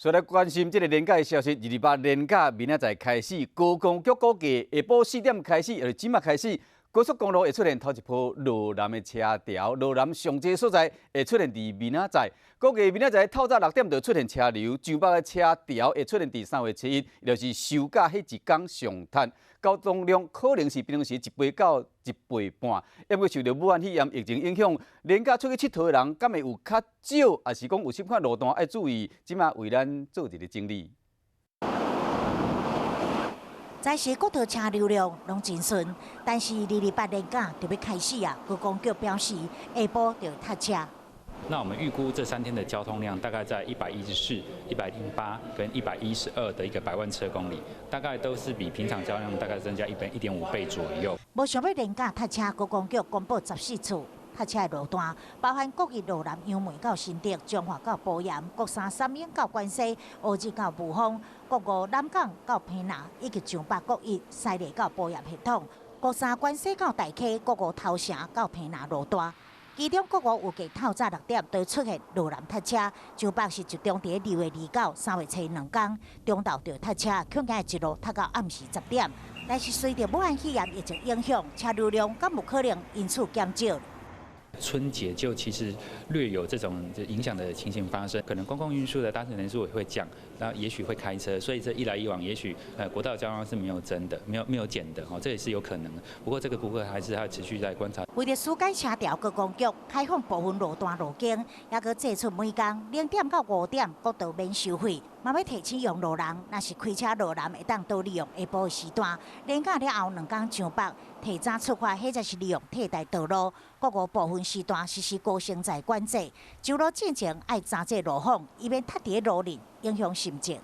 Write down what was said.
所來關心這个連假的消息，228連假明仔載開始，高公局估計下晡4點開始，就是這馬開始，高速公路會出現頭一波落南的車潮，羅南上濟所在會出現佇明仔載，估計明仔載透早6點就出現車流，上北的車潮會出現佇3月7日，就是收假彼一工上窒，交通量可能是平常時1倍到1倍半。猶過受著武漢肺炎疫情影響，連假出去𨑨迌的人，敢會有較少，抑是講有啥款路段愛注意？這馬為咱做一个整理。早時國道車流量攏真順，但是228連假就欲開始啊！高公局表示，下晡就會塞車。那我們預估這3天的交通量大概在114、108跟112的一個百萬車公里，大概都是比平常交通量大概增加1.5倍左右。無想欲連假塞車，高公局公布14處塞車的路段，包含國一羅南楊梅到新竹、彰化到埔鹽、國三三莺到關西、烏日到霧峰、國五南港到屏南，以及上北國一西麗到埔鹽系統、國三關西到大溪、國五頭城到屏南路段。其中國五預計透早6點就出現羅南塞車，上北是集中佇2月29、3月初兩工，中晝就塞車，恐驚一路塞到暗時10點。但是隨著武漢肺炎疫情影響，車流量敢有可能因此減少？春節就其實略有這種影響的情形發生，可能公共運輸的搭乘人數也會降，那也許會開車，所以這一來一往，也許國道交通是沒有增的，沒有減的，哦，這也是有可能的。不過這個部分還是要持續在觀察。為著疏解車潮，高公局開放部分路段路徑，猶閣祭出每工0點到5點國道免收費，嘛欲提醒用路人，若是開車落南會當多利用下晡的時段。連假了後兩工上北提早出發，或者是利用替代道路。國五部分時段實施高升載管制，上路進前愛查這路況，以免塞佇咧路裡，影響心情。